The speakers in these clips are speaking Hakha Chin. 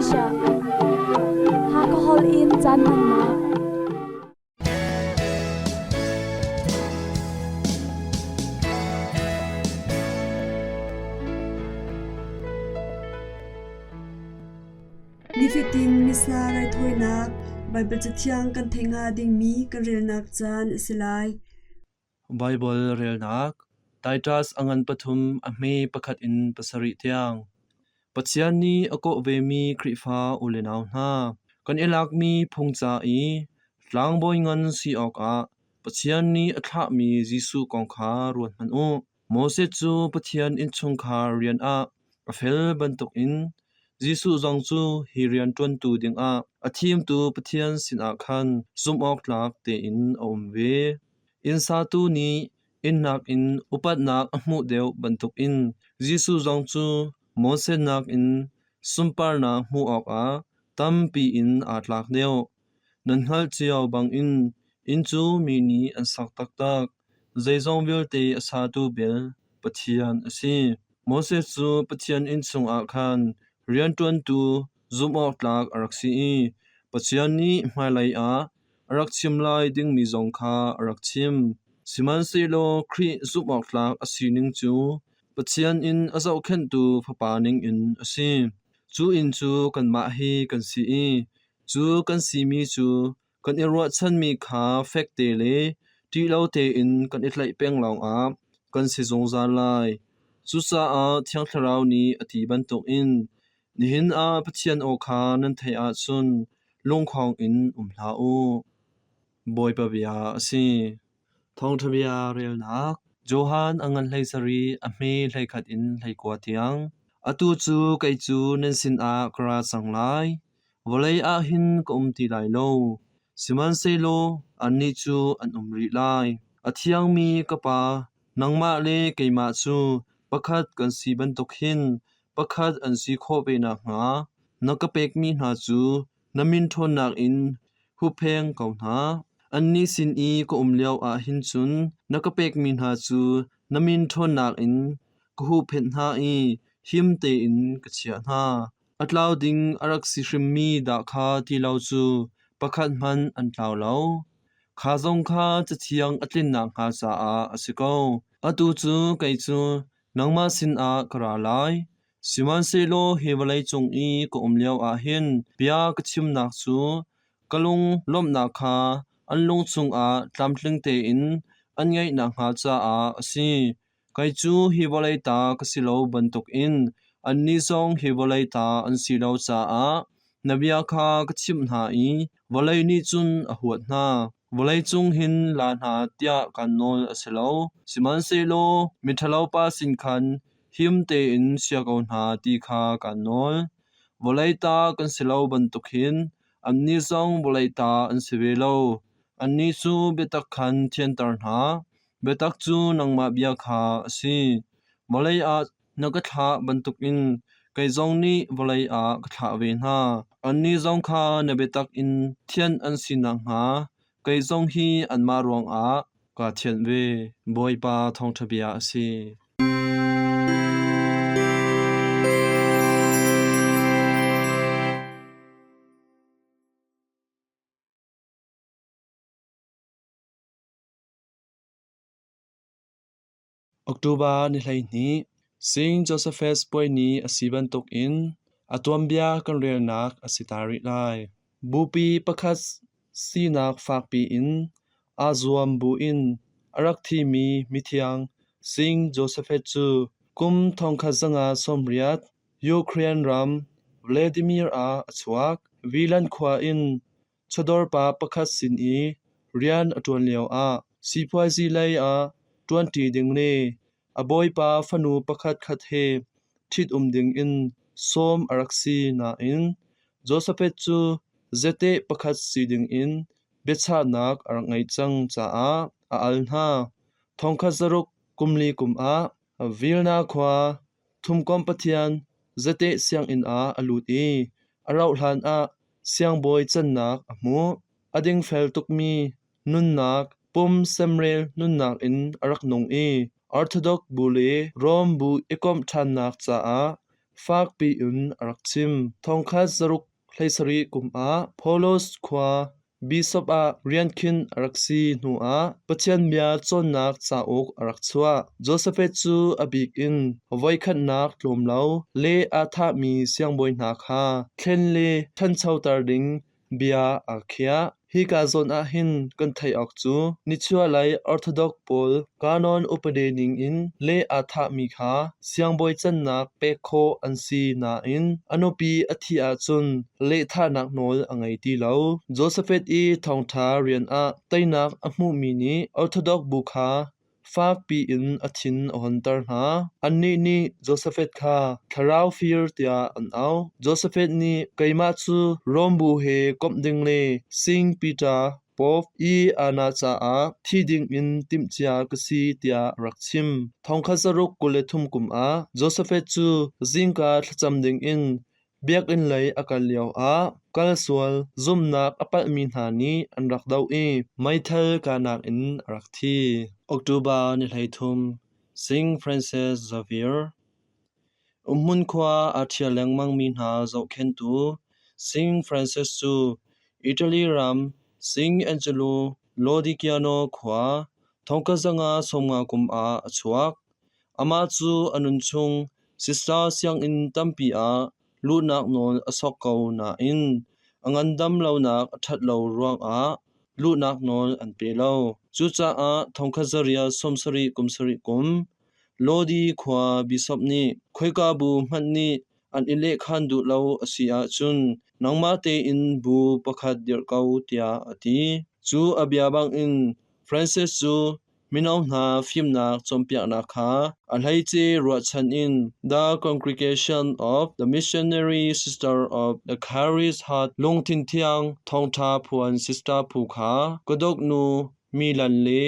Malaysia. Hakha holh in caan hmannak. Nifatin Missa raithawinak Baibal Cathiang kan theih hnga dingmi kan relnak caan a si lai. Baibal relnak Titus a ngan pathum a hme pakhat in pasarih tiang. Pathian nih a kawh vemi Khrihfa u le nau hna, kan i lakmi phung ca i tlangbawi ngan si awkah Pathian nih a thlahmi Jesuh kong kha ruat hmanh u. Moses cu Pathian innchungkhar rian ah a fel bantukin Jesuh zong cu hi rian ṭuantu dingah a thimtu Pathian sinah khan zumhawktlak tein a um ve. Inn satu nih inn nakin upatnak a hmuh deuh bantukin Jesuh zong cu Moses nakin sunparnak hmuh awkah tampi in aa tlak deuh. Nan hngalh cio bangin inn cu mi nih an sak taktak. Zeizong vialte a satu bel Pathian a si. Moses cu Pathian inn chungah khan rianṭuantu zumhawktlak a rak si i Pathian nih hmailei ah a rak chim lai dingmi zong kha a rak chim. Sihmanhsehlaw Khrih zumhawktlak a sining cu Pathian inn a zohkhenhtu fapa ningin a si. Cu inn cu kanmah hi kan si i cu kan simi cu kan i ruahchanmi kha fekte le ṭih lo tein kan i tlaih peng lawngah kan si zungzal lai. Cucaah Thiang Thlarau nih a ti bantukin nihin ah Pathian aw kha nan theih ahcun lungkhong in um hlah u. Bawipa bia a si. Thawngṭha bia relnak Johan a ngan hlei sarih a hme hleikhat in hleikua tiang. Atu cu kei cu nan sinah ka ra cang lai. Vawlei ah hin ka um ti lai lo, sihmanhsehlaw annih cu an um rih lai. A thiangmi ka Pa, nangmah le keimah cu pakhat kan si bantuk hin pakhat an si khawh ve nakhnga na ka pekmi hna cu na min ṭhawnnak in huppheng ko hna. Annih sin i ka um lioah hin cun na ka pekmi hna cu na min ṭhawnnak in ka huhphenh hna i him tein ka chiah hna. A tlau ding a rak si hrimmi dah kha ti lo cu pakhat hmanh an tlau lo. Kha zong kha Cathiang a tlin nakhnga caah a si ko. Atu cu kei cu nangmah sinah ka ra lai. Sihmanhsehlaw hi vawlei cung i ka um lioah hin bia ka chimnak cu ka lung lawmhnak kha an lung chungah tlamtling tein an ngeih nakhnga caah a si. Kei cu hi vawlei ta ka si lo bantukin annih zong hi vawlei ta an si lo caah na bia kha ka chimh hna i vawlei nih cun a huat hna. Vawlei cung hin la hna tiah kan nawl a si lo, sihmanhsehlaw miṭhalopa sin khan him tein chia ko hna ti kha kaan nawl. Vawlei ta kan si lo bantuk hin annih zong vawlei ta an si ve lo. Annih cu biatak khan thianter hna. Biatak cu nangmah bia kha a si. Vawlei ah na ka thlah bantukin kei zong nih vawlei ah ka thlah ve hna. Annih zong kha na biatak in thianh an si nakhnga kei zong hi anmah ruangah kaa thianh ve. Bawipa thawngṭha bia a si. October ni 12 Saint Joseph's puai ni a si bantukin a tuanbia kan relnak a si ta rih lai. Bupi pakhat sinak fakpi in aa zuam buin a rak thimi mithiang Saint Joseph cu kum 1980 Ukraine ram Vladimir ah a chuak. Vilan khua in Chawdawr pa pakhat sin i rian a ṭuan lioah sipuazi lei ah ṭuanṭi ding le a bawipa fanu pakhatkhat he ṭhitum dingin sawm a rak si nain Josafat cu zeteh pakhat si dingin biachahnak a rak ngeih cang caah a al hna. Thongkhat zaruk kumli kum ah Vilna khua Thumkomh Pathian zateh sianginn ah a lut i a rauhhlan ah siangbawi cannak a hmuh. A dingfel tukmi nunnak pum semrel nunnak in a rak nung i Orthodox bu le Rom bu i komh ṭhannak caah fakpi in a rak chim. Thongkhat zaruk 17 kum ah Paulos khua Bishop ah riankhinh a rak si hnuah Pathian bia cawnnak cauk a rak chuah. Josafat cu a bik in voikhatnak tlawm lo le aa thahmi siangbawi hna kha thlen le ṭhanchoter ding bia aa khiah. Hika zawn ah hin kan theih awk cu nichuahlei Orthodox pawl canon upadi ningin leh aa thahmi kha siangbawi cannak pek khawh an si nain a nupi a thih ahcun lehthahnak nawl a ngei ti lo. Josafat i thawngṭha rian ah teinak a hmuhmi nih Orthodox bu kha fakpi in a thin a hunter hna. Annih nih Josafat kha thlarau fir tiah an auh. Josafat nih keimah cu Rom bu he komh ding le Sing Peter Pope i Anna caah thi dingin timhcia ka si tiah a rak chim. Thongkhat zaruk 23 kum ah Josafat cu zingka thlacam dingin Biakinn lei a kal lioah kalsual zumhnak a palhmi hna nih an rak doh i meithal kahnak in a rak thi. October ni 13, Sing Francis Xavier Umhmun khua aa ṭhial lengmangmi hna zohkhenhtu Sing Francis cu Italy ram Sing Angelo Lodigiano khua thongkhat 550 kum ah a chuak. Amah cu a nunchung sister sianginn tampi ah luhnak nawl a sok ko nain a ngandam lonak a ṭhat lo ruangah luhnak nawl an pe lo. Cucaah thongkhat zarial 70 kum sarih kum Lodi khua bishop nih khoika bu hmanh nih an i lehkhan duh lo a si ahcun nangmah tein bu pakhat dirh ko tiah a ti. Cu a bia bangin Francis cu Mino hna fimnak cawnpiaknak kha a hleice ruahchan in The Congregation of the Missionary Sister of the Charis Heart Lungthin Thiang Thawngṭha Phuan Sister phu kha Kuduk-nu Milan le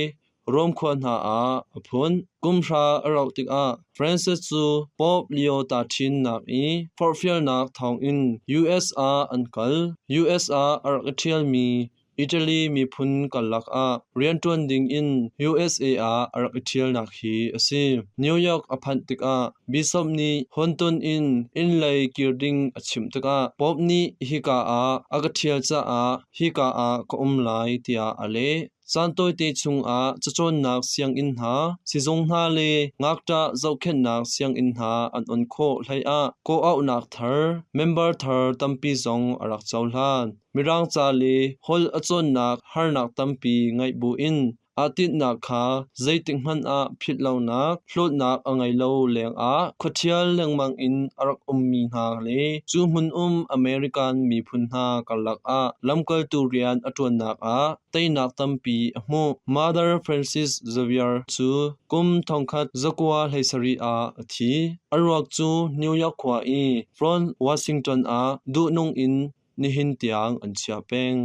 Rom khua hna ah a phun. Kum hra a rauh tikah Francis cu Pope Leo ta ṭhinnak i forhfialnak thawngin US ah an kal. US ah a rak i ṭhialmi Italy miphun karlak ah rianṭuan dingin USA ah a rak i ṭhialnak hi a si. New York a phanh tikah Bishop nih Honton in inn lei kir ding a chimh tikah Pope nih hika ah a ka ṭhial caah hika ah ka um lai tiah a leh. Caan tawite chungah cacawnnak sianginn hna, sizung hna le ngakṭah zohkhenhnak sianginn hna an on khawh hleiah kawhauhnak thar, member thar tampi zong a rak cohlan. Mirang ca le holh a cawnnak harnak tampi ngeih buin aa tinhnak kha zeitikhmanh ah philh lonak, hlawtnak a ngei lo lengah khuaṭhial lengmang in a rak ummi hna le cu hmun um American miphun hna karlak ah lamkaltu rian a ṭuannak ah teinak tampi a hmuh. Mother Francis Xavier cu kum 1917 ah a thi. A ruak cu New York khua i Front Washington ah duhnung in nihin tiang an chiah peng.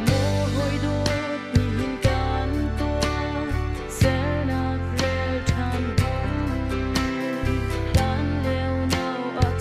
Maw hawi dawt nihin kan tuah sernak rel ṭhan hnu hlan lio nau ah.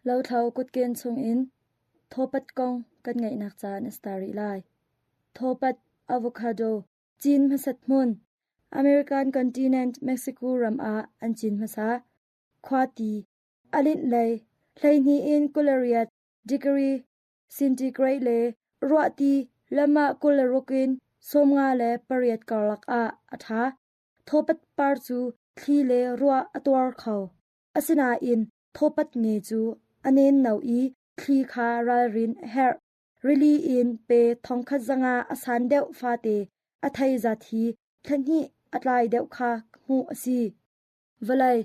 Lothlo kutken chungin thawpat kong kan ngaihnak caan a si ta rih lai. Thawpat, avocado, cin hmasat hmun, American continent Mexico ram ah an cin hmasa. Khuati, a linh lei, 12 in 28 degree centigrade le ruahti lam ah 26 in 58 karlak ah a ṭha. Thawpat par cu thli le ruah a tuar kho. Asinain thawpat nge cu a nenno i thli kha ralrin a herh. Rili in pe 1500 a san deuh fate a thei zat hi thla hnih a tlai deuh kha hmuh a si. Vawlei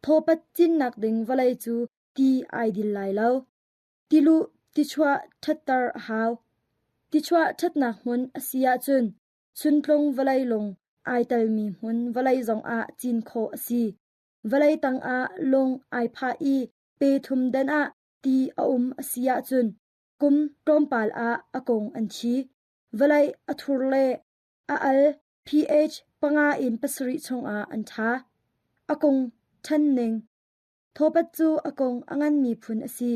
thawpat cinnak ding vawlei cu ti ai dil lai lo. Tiluh tichuah ṭhatter a hau. Tichuah ṭhatnak hmun a si ahcun chuntlung vawlei lung ai telmi hmun vawlei zongah cin khawh a si. Vawlei tangah lung ai phah i pe thum den ah ti a um a si ahcun kum tlawmpal ah a kung an thi. Vawlei a thur le a al pH 5 in 7 chungah an ṭha. A kung ṭhan ning Thawpat cu a kung a nganmi phun a si.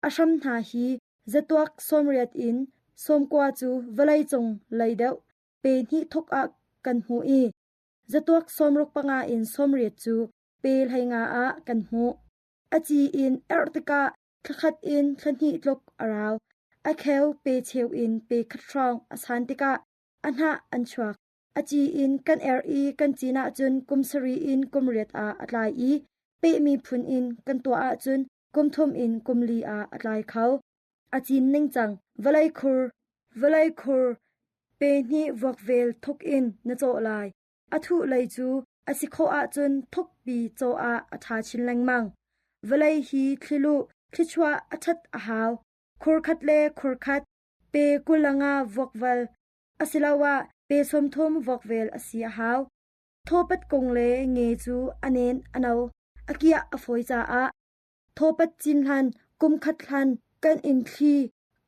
A hram hna hi zatuak 80 in 90 cu vawleicung lei deuh pe hnih thuk ah kan hmuh i zatuak 65 in 80 cu pe 15 ah kan hmuh. A ci in erh tikah thla khat in thla hnih tluk a rau. A kheu pe cheu in pe khat hrawng a san tikah a hnah an chuak. A ci in kan erh i kan cin ahcun kum sarih in kum riat ah a tlai i pehmi phun in kan tuah ahcun kum thum in kum li ah a tlai kho. A cin ningcang vawlei khur, vawlei khur pe hnih vuakvel thuk in na cawh lai. A thuh lei cu a si khawh ahcun thukpi cawh ah a ṭha chin lengmang. Vawlei hi thliluh, thlichuah a ṭhat a hau. Khur khat le khur khat pe 25 vuakval asiloah pe 30 vuakvel a si a hau. Thawpat kung le nge cu a nen a no, a kiah a fawi caah thawpat cin hlan kum khat hlan kan in thli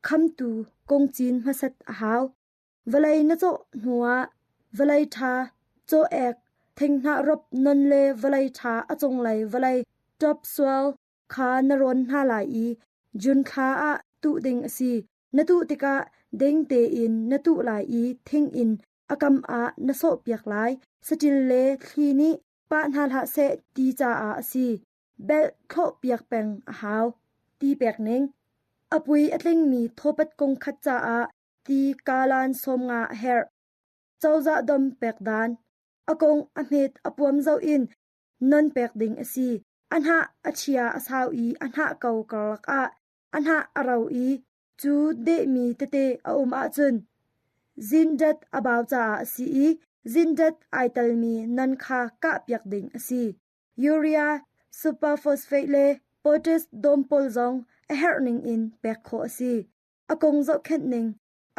khamtu kung cin hmasat a hau. Vawlei na cawh hnuah vawlei ṭha, caw-ek, thinghnah rop non le vawlei ṭha a cunglei vawlei topsoil kha na rawn hna lai i June thla ah tuh ding a si. Na tuh tikah ding tein na tuh lai i thing in a kam ah na sawhpiak lai. Saṭil le thli nih pah hna hlah seh ti caah a si. Belh thlawhpiak peng a hau. Ti pek ning. A pui a tlingmi thawpat kung khat caah ti kalan 50 a herh. Cozah dom pek dan. A kung a hmet a puam zoh in non pek ding a si. A hnah a chia a sau i a hnah ko karlak ah a hnah a ro i cu dehmi tete a um ahcun zindat a bau caah a si i zindat ai telmi non kha kahpiak ding a si. Urea, superphosphate le potash dawm pawl zong a herh ning in pek khawh a si. A kung zohkhenh ning,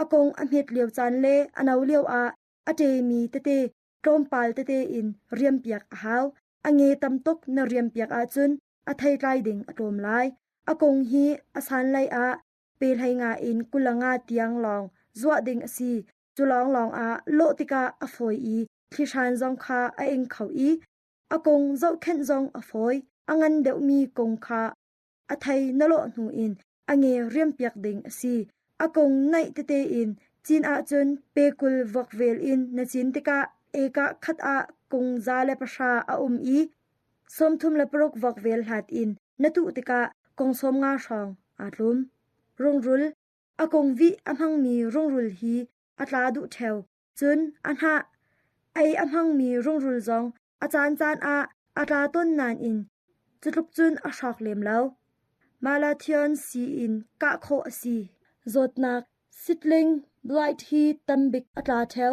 a kung a hmet lio caan le a no lio ah a ṭemi tete tlawmpal tete in riampiak a hau. A nge tam tuk na riampiak ahcun a theitlai ding a tlawm lai. A kung hi a sanlei ah pe 15 in 25 tiang lawng zuah ding a si. Cu lawnglawng ah lawh tikah a fawi i thlihran zong kha a ing kho i a kung zohkhenh zong a fawi. A ngan deuhmi kung kha a thei na lawh hnu in a nge riampiak ding a si. A kung naih tete in cin ahcun pe 20 vuakvel in na cin tikah ekah khat ah kung 110 a um i 36 vuakvel hlat in na tuh tikah kung 50 hrawng aa tlum. Rungrul A kung vih a hmangmi rungrul hi a tla duh ṭheo. Cun a hnah ei a hmangmi rungrul zong a caancaan ah a tla tawn nain cutluk cun a hrawk lem lo. Malathion sii in kah khawh a si. Zawtnak sitling blight hi tambik a tla ṭheo.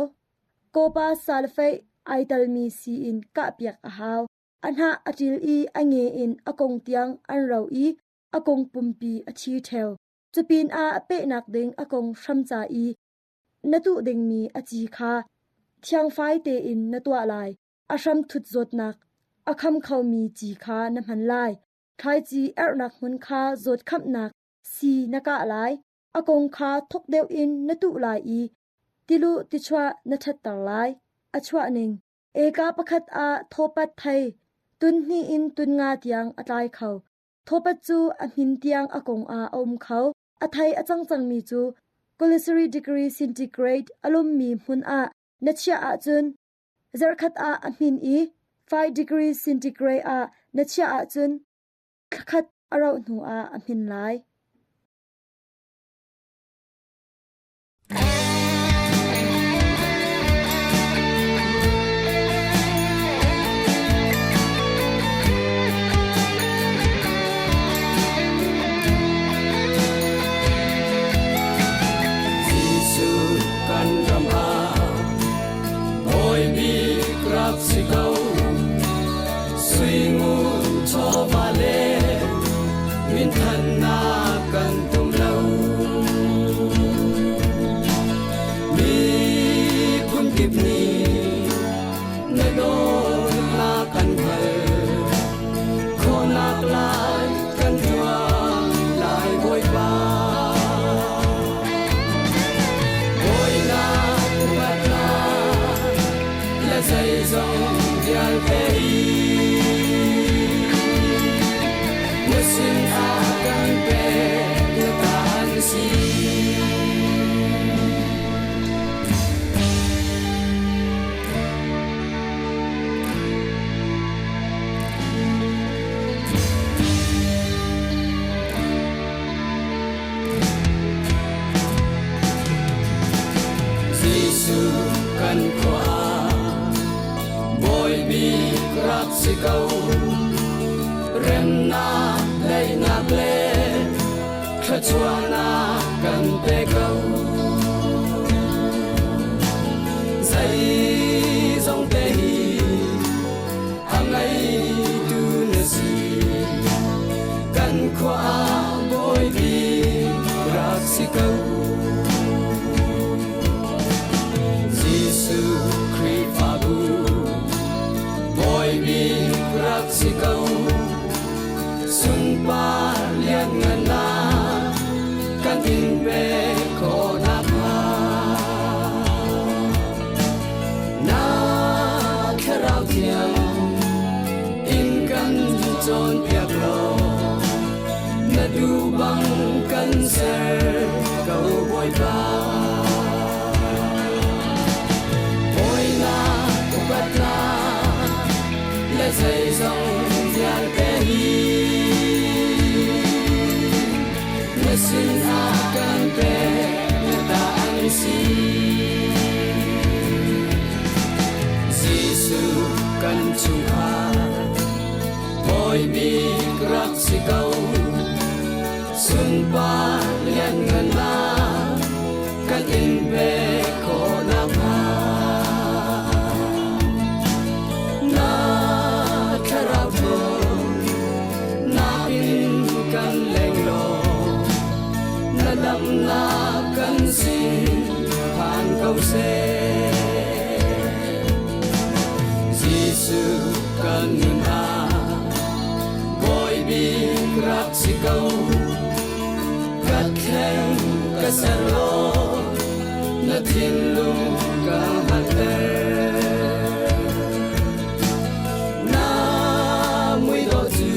Kawpa sulfate ai telmi sii in kahpiak a hau. A hnah a ṭil i a nge in a kung tiang an ro i a kung pumpi a thi ṭheo. Cupinah pehnak ding a kung hram ca i na tuh dingmi a ci kha thiangfai tein na tuah lai. A hramthut zawtnak a kham khomi ci kha na hman lai. Thlaici erhnak hmun kha zawtkhamhnak sii na kah lai. A kung kha thuk deuh in na tuh lai i tiluh tichuah na ṭhatter lai. A chuah ning eka pakhat ah thawpat thei tun hnih in tun nga tiang a tlai kho. Thawpat cu a hmin tiang a kung ah a um kho. A thei a cang cangmi cu 23 degree centigrade a lummi hmun ah na chiah ahcun zarhkhat ah a hmin i 5 degree centigrade ah na chiah ahcun thlakhat a rauh hnu ah a hmin lai. Jesuh kan ram ah bawi bik rak si ko. Sui ngun chawva le minthannak kan tum lo. Miphun kip nih na dawtnak kan hngal. Khawnak lai kan tuah lai Bawipa. Bawinak upatnak le zeizong vialte hi na sinah kan pek na ta an si. Jesuh kan khua bawi bik rak si ko. Remnak, daihnak le thluachuahnak kan pe ko. Zeizong te hi a ngeitu na si. Kan khua ah bawi bik rak si ko. Jesuh Khrihfabu bawi bik rak si ko. Sunpar lianngannak kan in pek khawh nakhnga. Na Thlarau Thiang in kan cawnpiak law na duh bang kan ser ko Bawipa. Bawinak upatnak le zeizong vialte hi na sinah kan pek na ta an si. Jesuh kan chungkhar bawi bik rak si ko. Sunpar lianngannak kan in pek khawh nakhnga. Na thlarau thawng na in kan leng law na damnak kan sin phan ko seh. Jesuh kan nun ah bawi bik rak si ko. Ka thleng ka ser law na thinlung ka hngalhter. Na muidawh cu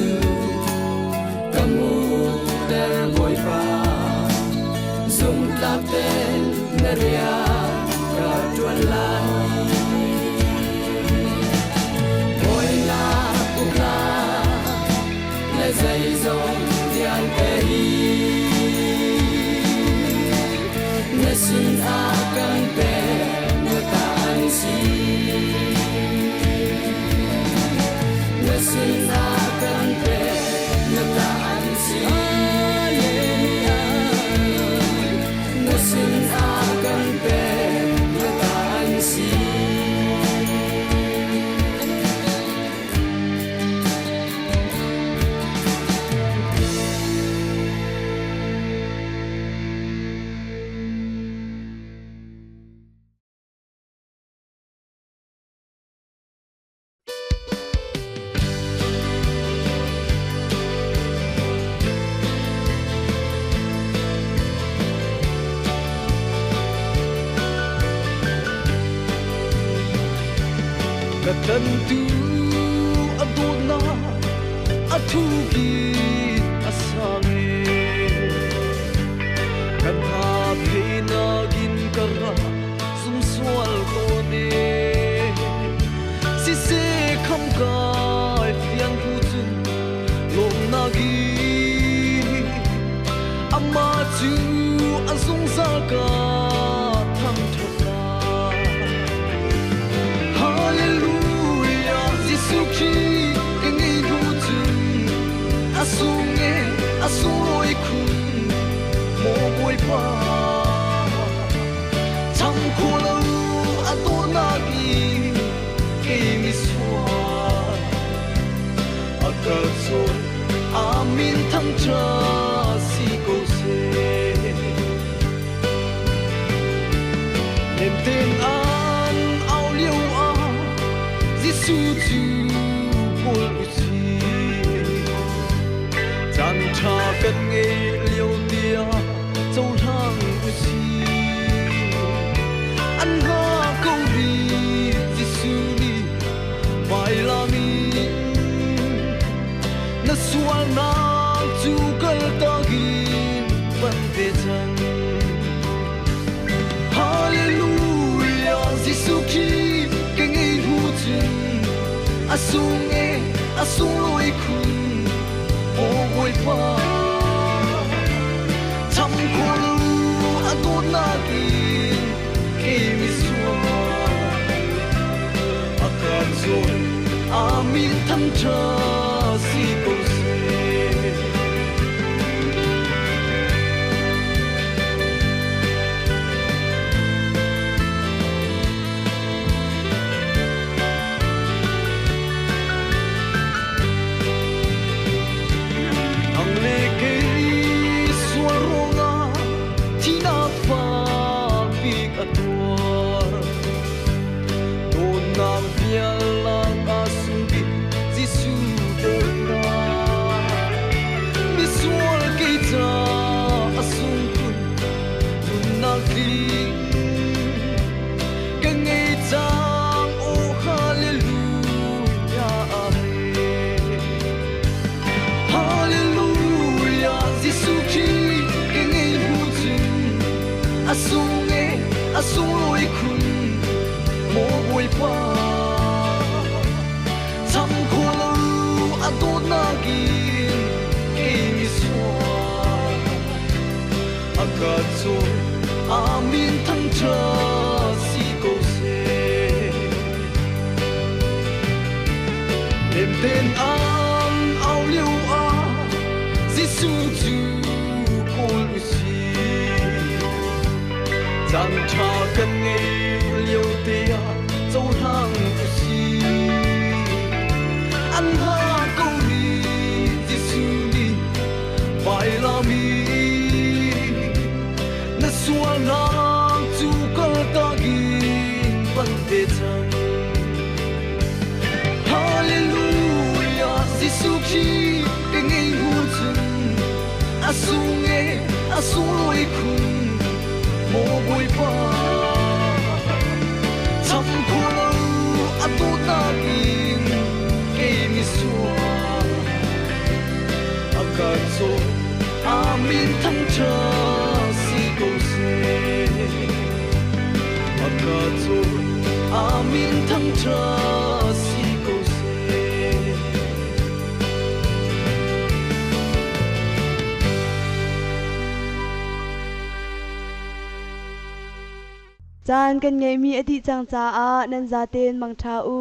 ka hmuhter Bawipa. Zumtlak tein na rian ka ṭuan lai. Bawinak uknak le zeizong vialte hi na sinah kan pek na ta an si. Na sinah kan pek na ta an si. Na sinah kan pek na ta an si. Ka tlantu a dawtnak a thu bik. cu a zungzal ka thangṭhat lai. Hallelujah, Jesuh Khrih ka ngei hnu cun a sung e a sunglawi khun maw Bawipa. Cham kho lo a dawtnak in kei misual a ka cawn amin thangṭhat si ko seh. Nem tein an au lio ah Jesuh cu kawl u sih. Caan ṭha kan ngei lio tiah cohlang u sih. An hna ko rih Jesuh nih vailam in na sualnak cu kaltak in van ve cang. Hallelujah, Jesuh Khrih ka ngei hnu cun a sung e a sunglawi khun aw Bawipa. Cham khawh lo a dawtnak in kei misual a kan zawn amin thangṭhat si ko seh. Nang le kei sual ruangah thihnak fak bik a tuar. Dawtnak vialak a sung bik Jesuh dawtnak. Misual kei ca a sung khun nunnak tling. Ka ngei cang, oh hallelujah, amen. Hallelujah, Jesuh Khrih ka ngei hnu cun a sung e a sunglawi khun maw Bawipa. Cham kho lo a dawtnak in kei misual a ka cawn amin thangṭhat si ko seh. Nem tein an au lio ah Jesuh cu kawl u sih. Caan ṭha kan ngei lio te ah cohlang u sih. An hna ko rih Jesuh nih vailam in na sualnak cu kaltak in van ve cang. Hallelujah, Jesuh Khrih ka ngei hnu cun a sung e a sunglawi khun maw Bawipa. Cham kho lo a dawtnak in kei misual a ka cawn amin thangṭhat si ko seh. A ka cawn amin thangṭhat si ko seh. Caan kan ngeihmi a dih cang caah nan zaten mangṭha u.